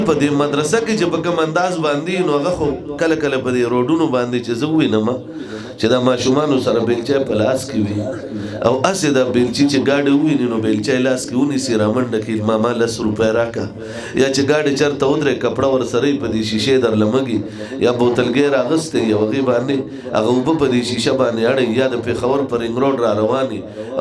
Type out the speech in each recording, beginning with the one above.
په دې مدرسه کې چې په کوم انداز باندې، نو هغه خو کله کله په دې روډونو باندې چې زه وینم چې دا ماشومانو سره بیلچه په لاس کې وي، او هسې دا بیلچې چې ګاډی وویني نو بیلچه یې لاس کې ونیسي، رامنډه کړي، ماما لس روپۍ راکړه، یا چې ګاډی چېرته ودرې کپړه ورسره یې په دې شیشې درله مږي، یا بوتلګی راغستی یو هغې باندې هغه اوبه په دې شیشه باندې اړوي، یا د پېښور په رینګ روډ را روان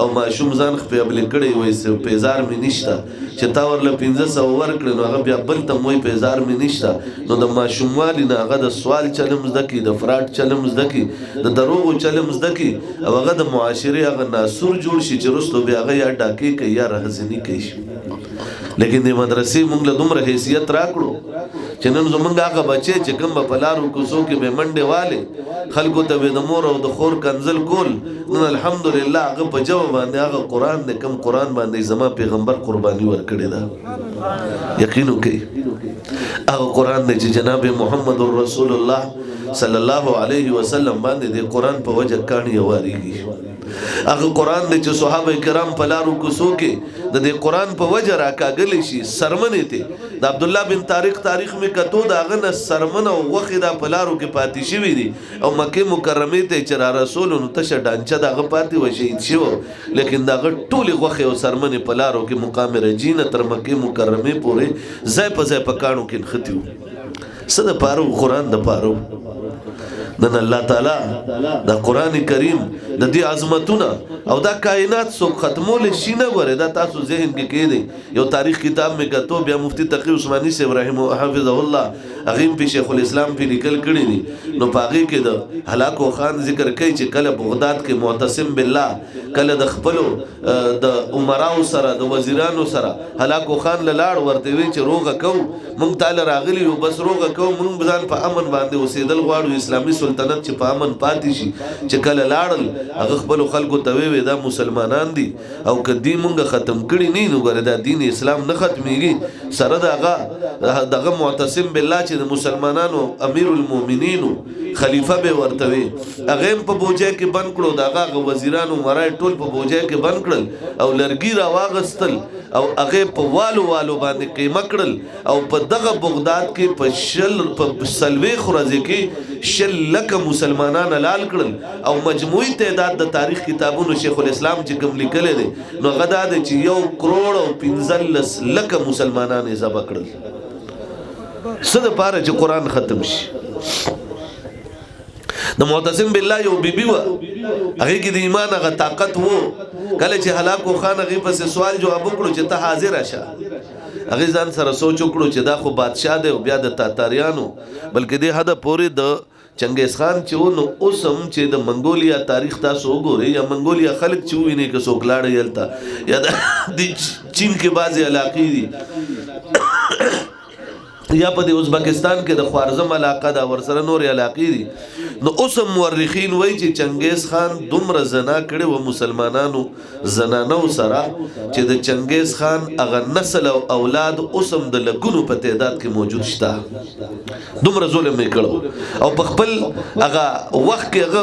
او ماشوم ځان خپې ابلې کړی، وایي پیزار مې نشته، چې تا ورله 500 ورکړې نو هغه بیا بل ته هم وایي پیزار مې نشته. نو د ماشوموالي نه هغه د سوال چل هم زده کړي، د فراډ چل هم زده کړي، د دروغو چل هم زده کړي، او هغه د معاشرې هغه ناسور جوړ شي چې وروسته بیا هغه یا ډاکې کوي یا رهزني کوي. لیکن د مدرسې مونږ له دومره حیثیت راکړو چې نن زمونږ هغه بچی چې کوم به په لارو کوڅو کې به منډې والې، خلکو ته به د مور او د خور کنځل کول، نن الحمدلله هغه په جواب باندې هغه قرآن دی کوم قرآن باندې زما پیغمبر قرباني ورکړې ده. یقین وکړئ، هغه قرآن دی چې جناب محمد رسول الله صلی الله علیه وسلم باندې د قرآن په وجه کاڼي واریږي. هغه قرآن دی چې صحابه کرام په لارو کوڅو کې د دې قرآن په وجه راکاږلی شي سرمنې ته. د عبدالله بن طارق تاریخ مې کتو، د هغه نه سرمن او غوښې دا په لارو کې پاتې شوي دي، او مکې مکرمې ته چې را رسولو نو تشه ډانچه د هغه پاتې وه، شهید شوی، لیکن د هغه ټولې غوښې او سرمنې په لارو کې مقام رجینه تر مکې مکرمې پورې ځای په ځای په کاڼو کې نښتي وو. څه د پاره؟ قرآن د پاره. نن الله تعالی د قران کریم د دې عظمتونه او دا کائنات څوک ختمول شي نه. ګوره، دا تاسو ذهن کې کېدی. یو تاریخ کتاب مې کتو، بیا مفتی تقی عثماني صاحب رحمه حفظه الله هغه په شیخ الاسلام په لیکل کړی دي، نو پاغي کې د هلاکو خان ذکر کوي چې کله بغداد کې معتصم بالله کله د خپل د عمراو سره، د وزیرانو سره هلاکو خان لاړ، ورته وی چې روغه کو، مونږ تعالی راغلی یو، بس روغه کو، مونږ ځان په امن باندې اوسېدل غواړو، اسلامي سلطنت چې په امن پاتې شي. چې کله لاړل، هغه خپل خلکو ته وی دا مسلمانان دي او که دی مونږ ختم کړي نه نو ګره دا دین اسلام نه ختميږي. سره دغه دغه معتصم بالله چې د مسلمانانو امیر المؤمنین خلیفہ به ورته وي، هغه په بوجه کې بند کړو، دغه وزیرانو مرای ټول په بوجه کې بند کړل او لرګي را واغستل او هغه په والو والو باندې قیمه کړل، او په دغه بغداد کې په 20 په 40 ورځې کې 20 لکه مسلمانان حلال کړل. او مجموعي تعداد د تاریخ کتابونو شیخ الاسلام چې کوم لیکل دي نو هغه دا دی چې 1 کروڑ او 15 لکه مسلمانان یې ذبح کړل. څه د پاره؟ چې قرآن ختم شي. د معتصم بالله یو بیبي و، هغه کې د ایمان هغه طاقت وو. کله چې هلاکو خان هغه پسې سوال جواب وکړو چې ته حاضر شه، هغه ځان سره سوچ وکړو چې دا خو بادشاه دی او بیا د تاتاریانو، بلکې دې حد پورې د چنګیز خان چې و، نو اوس هم چې د منګولیا تاریخ تاسو وګورئ یا منګولیا خلک چې ووینئ که څوک لاړی هلته، یا د چین کې بعضې علاقې دي، یا په دې ازبکستان کې د خوارزم علاقه ده، ورسره نورې علاقې دي، نو اوس هم مورخین وایي چې چنګیز خان دومره زنا کړې و مسلمانانو زنانو سره چې د چنګیز خان هغه نسل او اولاد اوس هم د لکونو په تعداد کې موجود شته. دومره ظلم یې کړو او په خپل هغه وخت کې هغه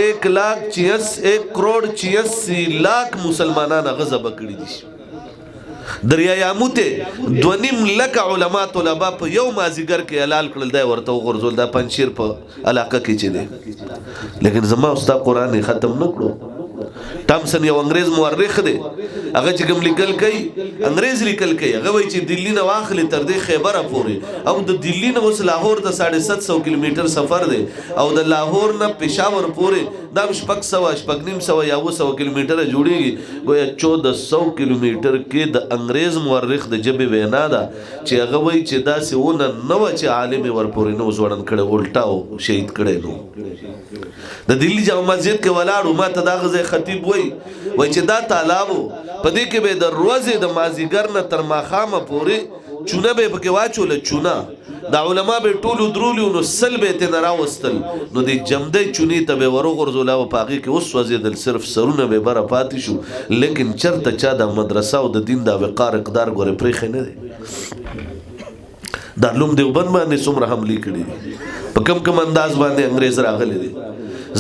1 لاک 86 1 کروڑ 86 لاک مسلمانان هغه ذبح کړي دي. دریای آمو ته 2.5 لکه علما طلبا په یو مازیګر کې حلال کړل، دی ورته وغورځول، دا پنجشیر په علاقه کې چې دی. لیکن زما او ستا قرآن یې ختم نه کړو. ټامسن یو انګريز مورخ دی، هغه چې کوم لیکل کوي، انګريز لیکل کوي، هغه وایي چې دلی نه واخلې تر دې خیبره پورې، او د دلی نه اوس لاهور ته 750 کیلومتر سفر دی، او د لاهور نه پېښور پورې دا هم 600، 650 یا 700 کیلومتر جوړیږي. ګویا 1400 کیلومتر کې د انګريز مورخ د ژبې وینا ده چې هغه وایي چې داسې ونه نه وه چې عالم یې ورپورې نه و ځوړند کړی، الټا و شهید کړی. نو د دلی جامع مسجد کې ولاړو، ما ته دا غزه خطیب وای، وای چې دا تالاب په دې کې به د روزې د مازیګر نه تر ماښامه پورې چونه به پکې واچول، چونه دا علما به ټولو درولي، نو 100 به ته نه راوستل، نو د جمدې چونی ته به وروغورځول او په هغې کې وسوځېدل، صرف سرونه به بره پاتې شو. لیکن چرته چا د مدرسه او د دین د وقار اقدار ګورې پرېښی نه دی. دارالعلوم دیوبند باندې څومره حملې کړې دي، په کم کم انداز باندې انګريز راغلي دي.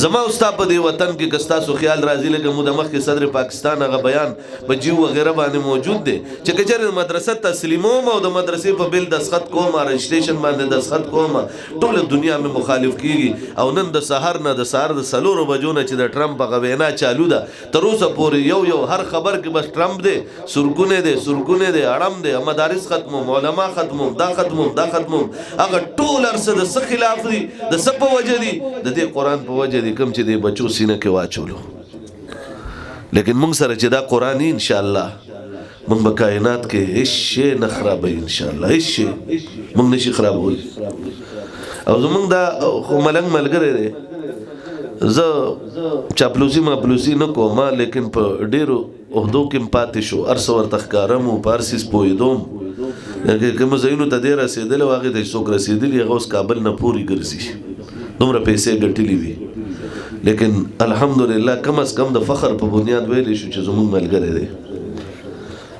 زما او ستا په دې وطن کې که ستاسو خیال راځي، لږه موده مخکې صدر پاکستان هغه بیان په جیو وغیره باندې موجود دی چې که چېرې مدرسه تسلیموم او د مدرسې په بل دستخط کوم، رجسټریشن باندې دستخط کوم، ټوله دنیا مې مخالف کیږي. او نن د سهار نه، د سهار د 4 بجو نه چې د ټرمپ هغه وینا چالو ده، تر اوسه پورې یو یو هر خبر کې بس ټرمپ دی، سرکونه دی، سرکونه دی، اړم دی، مدارس ختموم، علما ختموم، دا ختموم، دا ختموم. هغه ټول هر څه د څه خلاف دي؟ د څه په وجه دي؟ د دې قرآن په وجه دي، کوم چې د بچو سینه کې واچولو. لیکن موږ سره چې دا قرآن، ان شاء الله موږ به کائنات کې هیڅ شی نه خرابوي. ان شاء الله هیڅ شی موږ نشي خرابوي. او زمونږ دا خو ملنګ ملګری دی، زه چاپلوسی ماپلوسی نه کوم، لیکن په ډیرو عہدو کې پاتې شو، هر څه ورته ښکارم او په هر څیز پوهېدوم. کوم ځایونو ته دی رسېدلی او هغې ته چې څوک رسېدلي، هغه اوس کابل نه پورې ګرځي، دومره پیسې ګټلې وي. لیکن الحمدلله کم از کم د فخر په بنیاد ویلی شو چې زمونږ ملګری دی،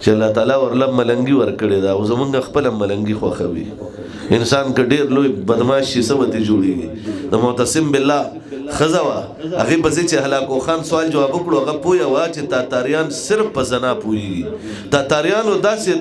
چې الله تعالی ورله ملنګي ورکړې ده، او زمونږ خپله ملنګي خوښوي. انسان که ډیر لوی بدمعاش شي، څه به ترې جوړېږي؟ د معتصم بالله ښځه وه، هغې پسې چې هلاکو خان سوال جواب وکړو، هغه پوهه وه چې تاتاریان صرف په زنا پوهېږي. تاتاریانو داسې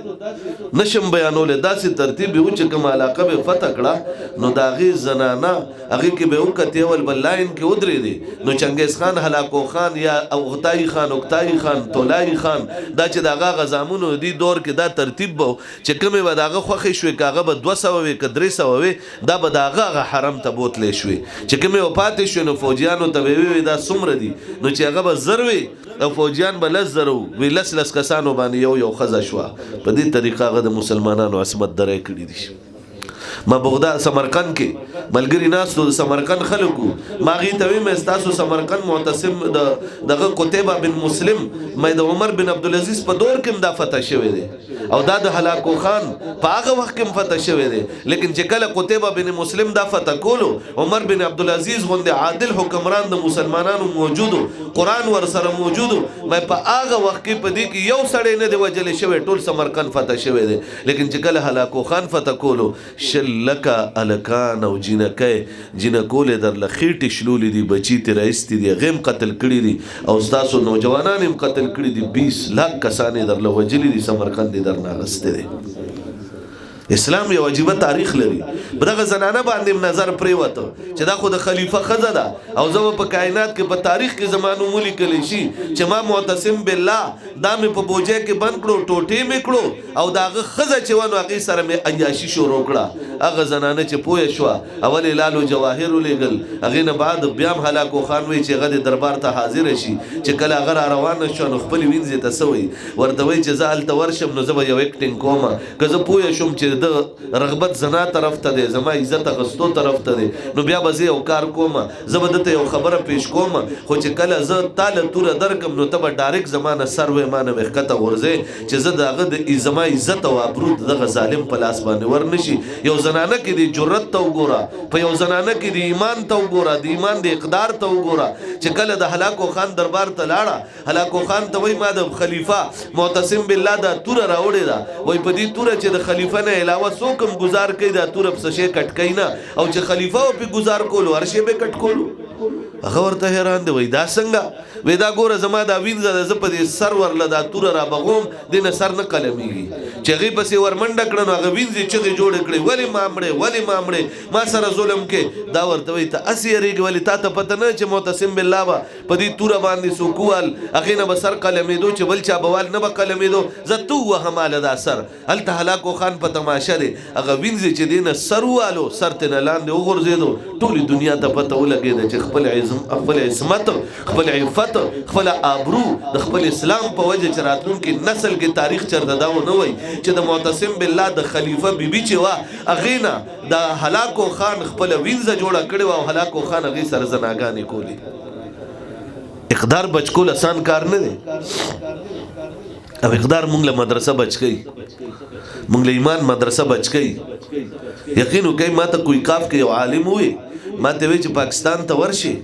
نشم بیانولی، داسې ترتیب یې و چې کومه علاقه به فتح کړه، نو د هغې زنانه هغې کې به وکتې، اول به لاین کې ودرېدې. نو چنګیز خان، هلاکو خان یا اوغتای خان، اوکتای خان، تولای خان، دا چې د هغه هغه زامنو دې دور کې دا ترتیب به چې کومې به د هغه خوښې شوې، که هغه به 200 وې که 300 وې، دا به د هغه هغه حرم ته بوتلی شوې. چې کومې به پاتې شوې، نو فوجیانو ته به وی دا څومره دي؟ نو چې هغه به 1000 وي او فوجیان به 10,000 وي، لس لس کسانو باندې یو یو ښځه شوه. په دې طریقه هغه د مسلمانانو عصمت درې کړي دي. ما بغداد سمرقند کې ملګری ناستو، د سمرقند خلکو، ما غي ته وی، تاسو سمرقند معتصم د دغه قتيبه بن مسلم، مې د عمر بن عبد العزيز په دور کې دا فتح شوی دی او دا د هلاکو خان په هغه وخت کې فتح شوی دی. لیکن چې کله قتيبه بن مسلم دا فتح کولو، عمر بن عبد العزيز غوندې عادل حکمران د مسلمانانو موجودو، قران ور سره موجودو، مې په هغه وخت کې په دې کې یو سړی نه دی وجل شوی، ټول سمرقند فتح شوی دی. لیکن چې کله هلاکو خان فتح کولو، 20 لکه الکان او جینکۍ جینکولې در له خېټې شلولې دي، بچي ترې راایستي دي، هغې هم قتل کړي دي او ستاسو نوجوانان هم قتل کړي دي. 20 لاک کسان یې درله وژلي دي، سمرقند یې درنه اخیستی دی. اسلام یو عجیبه تاریخ لري. په دغه زنانه باندې نظر پریوته چې دا خو د خلیفہ ښځه ده او زه په کائنات کې په تاریخ کې زما نوم ولیکل شي چې ما معتصم بالله دا مې په بوجه کې بند کړو، ټوټې مې کړو او د هغه ښځه چې ونه هغې سره مې عیاشي شروع کړه. هغه زنانه چې پوه شوه، اول یې لالو جواهر ولېږل، هغې نه بعد بیا هم هلاکو خان وایي چې هغه د دربار ته حاضر شي. چې کله هغه را روانه شوه، نو خپلې وینځې ته څه وایي؟ ورته وایي چې زه هلته ورشم نو زه به یو acting کوم، که زه پوه شوم چې د رغبت زنا طرف ته دی، زما عزت اغستو طرف ته دی، نو بیا به زه یو کار کوم، زه به ده ته یو خبره پیش کوم، خو چې کله زه تا له توره درکم نو ته به direct زما نه سر وې، ما نه به ښکته غورځې، چې زه د هغه د زما عزت او ابرو د دغه ظالم په لاس باندې ورنشي. یو زنانه کې دی جرأت ته وګوره، په یو زنانه کې دی ایمان ته وګوره، د ایمان د اقدار ته وګوره، چې کله د هلاکو خان دربار ته لاړه، هلاکو خان ته وایي ما د خلیفہ معتصم بالله دا توره راوړې ده. وایي په دې توره چې د خلیفہ نه علاوه څوک هم گزار کوي، دا توره په څه شی کټ کوي نه، او چې خلیفہ په گزار کولو، هر شی به کټ کولو. هغه ورته حیران دی، وای دا څنګه؟ وای دا ګوره، زما دا وینځه ده، زه په دې سر ورله دا توره را بغوم، دې نه سر نه قلمېږي. چې هغې پسې ورمنډه کړه، نو هغه وینځې چغې جوړې کړې، ولې ما مړې، ولې ما مړې، ما سره ظلم کې. دا ورته وایي ته هسې یریږې، ولې تا ته پته نه چې معتصم بالله به په دې توره باندې څوک ووهل، هغې نه به سر قلمېدو، چې بل چا به وال نه به قلمېدو، زه تو ووهم ماله دا سر. هلته هلاکو خان په تماشه دی، هغه وینځې چې دې نه سر ووالو، سر ترې نه لاندې وغورځېدو. ټولې دنیا ته پته ولګېده چې خپل عزم، خپل عصمت، خپل عفت، خپل آبرو د خپل اسلام په وجه، چې راتلونکي نسل کې تاریخ چرته دا ونه وایي چې د معتصم بالله د خلیفہ بیبي چې وه، هغې نه د هلاکو خان خپله وینځه جوړه کړې وه او هلاکو خان هغې سره زناګانې کولې. اقدار بچ کول اسان کار نه دی، او اقدار مونږ له مدرسه بچ کوي، مونږ له ایمان مدرسه بچ کوي. یقین وکړئ، ما ته کوی قاف کې یو عالم وي، ما ته وی چې پاکستان ته ورشي،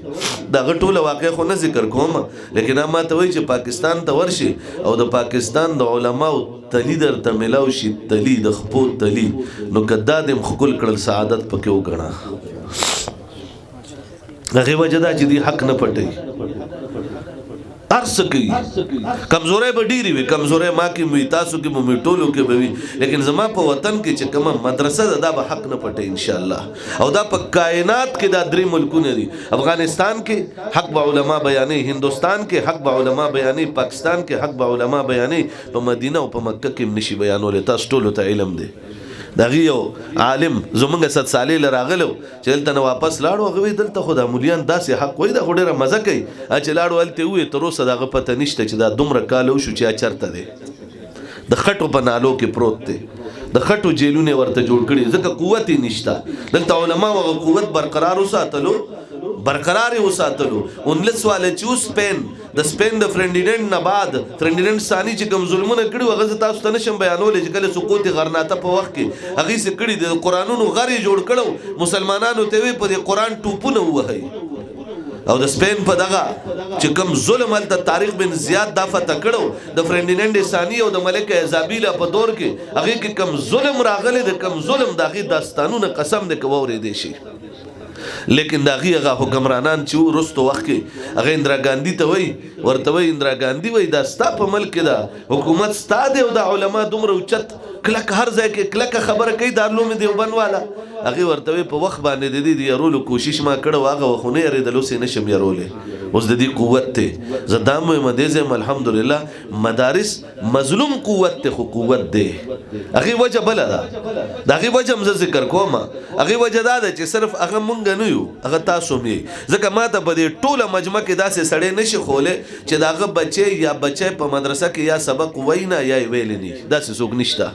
دغه ټوله واقع خو نه ذکر کوم، لیکن ما ته وی چې پاکستان ته ورشي او د پاکستان د علماو تلی درته ملاو شي، تلی د خپو تلی، نو که دا دې ښکل کړل، سعادت پکې وګڼه. هغه وجه دا چې دی حق نه پټي، هر څه کوي. کمزورې به ډېرې وي، کمزورې ما کې وي، تاسو کې به وي، ټولو کې به وي، لیکن زما په وطن کې چې کومه مدرسه ده دا به حق نه پټي ان شاء الله. او دا په کائنات کې دا درې ملکونه دي، افغانستان کې حق به علما بیانې، هندوستان کې حق به علما بیانې، پاکستان کې حق به علما بیانې، په مدینه او په مکه کې هم نشي بیانولی. تاسو ټولو ته علم دی. د هغې یو عالم زمونږ ست صالح له راغلی و، چې دلته نه واپس لاړو، هغه وایي دلته خو دا مولیان داسې حق وایي، دا خو ډېره مزه کوي. چې لاړو هلته یې وویل، تر اوسه د هغه پته نشته چې دا دومره کاله وشو چې چېرته دی، د خټو په نالو کې پروت دی، د خټو جیلونه ورته جوړ کړي، ځکه قوت یې نشته. دلته علما هغه قوت برقرار وساتلو، برقرار یې وساتلو. 19 والا چې سپین، د سپین د فرډیننډ نه بعد فرډیننډ ثاني چې کوم ظلمونه کړي وو، هغه زه تاسو ته نشم بیانولی. چې کله سقوط غرناطه په وخت کې هغې څه کړي دي، د قرآنونو غر یې جوړ کړو، مسلمانانو ته وی په دې قرآن ټوپونه ووهئ. او د سپین په دغه چې کوم ظلم هلته طارق بن زیاد دا فتح کړو د فرډیننډ ثاني او د ملک ازابیلا په دور کې، هغې کې کوم ظلم راغلی، د کوم ظلم د هغې داستانونه قسم دی که واورېدی شي. لیکن د هغې هغه حکمرانان چې وو وروستو وخت کې هغه اندرا ګاندي ته وایي، ورته وایي اندرا ګاندي وایي دا ستا په ملک کې ده حکومت ستا دی، او دا علما دومره اوچت کلک هر ځای کې کلکه خبره کوي، دارالعلوم دیوبند والا. هغې ورته وایي په وخت باندې د دې د یارولو کوشش ما کړی و، هغه وخت خو نه یارېدل، اوس یې نه شم یارولی، اوس د دې قوت دی. زه دا هم وایم دې ځای هم الحمدلله مدارس مظلوم قوت دی، خو قوت دی. هغې وجه بله ده، د هغې وجه هم زه ذکر کوم. هغې وجه دا ده چې صرف هغه مونږ نه یو، هغه تاسو هم یئ. ځکه ما ته په دې ټوله مجمع کې داسې سړی نه شي ښولی چې د هغه بچی یا بچی په مدرسه کې یا سبق وایي نه یا یې ویلی نه، داسې څوک نشته.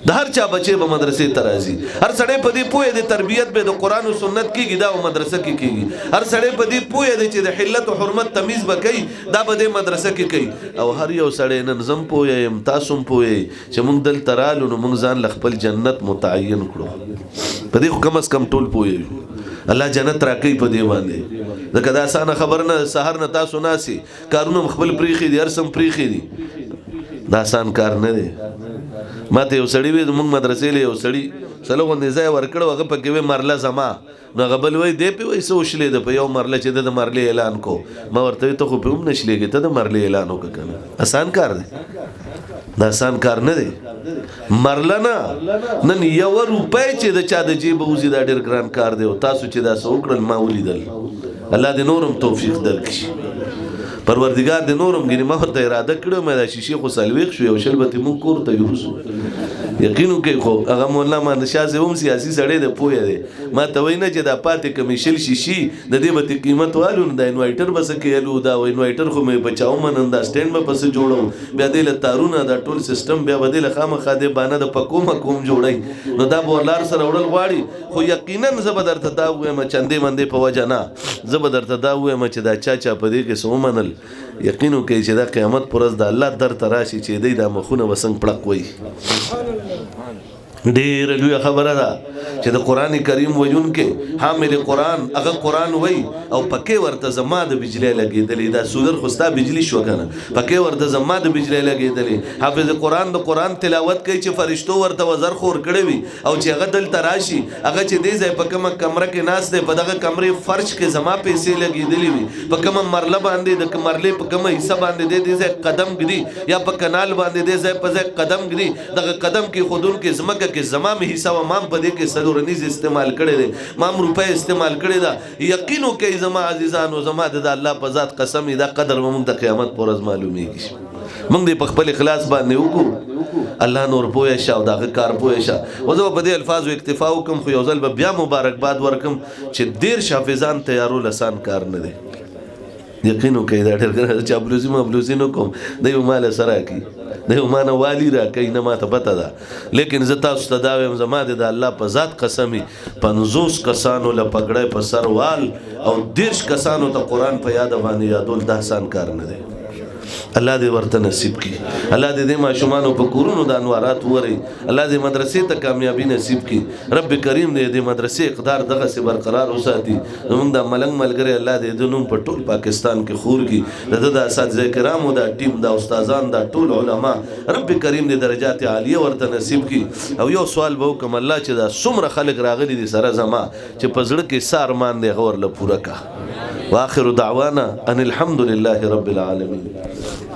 د هر چا بچی به مدرسې ته راځي، هر سړی په دې پوهه دی تربیت به د قرآن او سنت کېږي، دا به مدرسه کې کېږي. هر سړی په دې پوهه دی چې د حلت او حرمت تمیز به کوي، دا به دې مدرسه کې کوي. او هر یو سړی نن زه هم پوه یم، تاسو هم پوه یئ چې موږ دلته رالو نو موږ ځان له خپل جنت متعین کړو. په دې خو کم از کم ټول پوه یو، الله جنت راکوي په دې باندې. ځکه دا اسانه خبره نه، سهار نه تاسو ناسي کارونه هم خپل پرېښي دي، هر څه هم پرېښي دي، دا اسان کار نه دی. ما ته یو سړي وی، زموږ مدرسې له یو سړي سلو غوندې ځای ورکړو، هغه پکې وی مرله زما، نو هغه بل وایي دی پې وایي څه وشلېده په یو مرله چې ده د مرلې اعلان کو. ما ورته وی ته خو پې هم نه شلېږې، ته د مرلې اعلان وکړه که نه. اسان کار دی، دا اسان کار نه دی. مرله نه، نن یوه روپۍ چې د چا د جیبه وځي دا ډېر ګران کار دی. او تاسو چې دا څه وکړل ما ولیدل، الله دې نور هم توفیق درکړي، پروردګار دې نورم ګینې. ما ورته اراده کړې وه، دا شیشې خو 40 شو، یو شل به ترې موږ کور ته یوسو، یقین وکړئ. خو هغه مولا ما شاه صاحب هم سیاسي سړی دی، پوهه دی، ما ته وایي نه چې دا پاتې کمې 20 شیشې د دې به ترې قیمت والو، نو دا انوایټر به څه کې الو، دا انوایټر خو مې په چا ومنم، دا سټینډ به په څه جوړوم، بیا دې له تارونه دا ټول سیستم بیا به دې له خامخا دې بانه د پکو مکوم جوړوي، نو دا به ورلار سره وړل غواړي. خو یقینا زه به درته دا ووایم، چندې مندې په وجه نه، زه به درته دا ووایم چې دا چا چا په دې کې څه ومنل، یقین وکړئ چې دا قیامت پر ورځ د الله در ته راشي چې دی دا مخونه به څنګه پړق وایي. ډېره لویه خبره ده چې د قرآن کریم ویونکی حامل قرآن هغه قرآن وایي او پکې ورته زما د بجلی لګېدلې، دا سولر خو ستا بجلی شوه که نه، پکې ورته زما د بجلی لګېدلې. حافظ قرآن د قرآن تلاوت کوي چې فرشتو ورته وزر خور کړی وي، او چې هغه دلته راشي، هغه چې دې ځای په کومه کمره کې ناست دی، په دغه کمرې فرش کې زما پیسې لګېدلې وي، په کومه مرله باندې د مرلې په کومه حصه باندې دې دې ځای قدم ږدي، یا په کنال باندې دې ځای په ځای قدم ږدي، دغه قدم کې ښودونکې ځمکه کې زما مې حصه وه، ما هم په دې کې څلورنیز استعمال کړی دی، ما هم روپۍ استعمال کړې ده. یقین وکړئ زما عزیزانو، زما د الله په ذات قسم، دا قدر به موږ د قیامت پر ورځ معلومیږي. موږ دې په خپل اخلاص باندې وکړو، الله نور پوه شه او د هغه کار پوه شه. او زه به په دې الفاظو اکتفا وکړم، خو یو ځل به بیا مبارکباد ورکړم چې 30 حافظان تیارول اسان کار نه دی. یقین وکړئ دا ډېر ګران دی. چاپلوسي ماپلوسي نه کوم، دی به ما له څه راکړي، دی به ما نه والي راکوي، نه ما ته پته ده. لیکن زه تاسو ته دا وایم، زما دې د الله په ذات قسم وي، 50 کسانو له پګړۍ په سر وال او 30 کسانو ته قرآن په یاده باندې یادول دا اسان کار نه دی. الله دې ورته نصیب کړي. الله دې دې ماشومانو په کورونو د انوارات ووري. الله دې مدرسې ته کامیابی نصیب کړي. رب کریم دې دې مدرسې اقدار دغه سي برقرار وساتي. زمونږ دا ملنګ ملګری الله دې د نوم په ټول پاکستان کې خور کړي. د د اساتذه کرامو دا ټیم، دا استادان، دا ټول علما، رب کریم دې درجات عالیه ورته نصیب کړي. او یو سوال به وکم، الله چې دا څومره خلک راغلي دي سره زما چې په زړه کې څه ارمان دی، هغه ورله پوره کا. واخر دعوانا ان الحمد لله رب العالمین.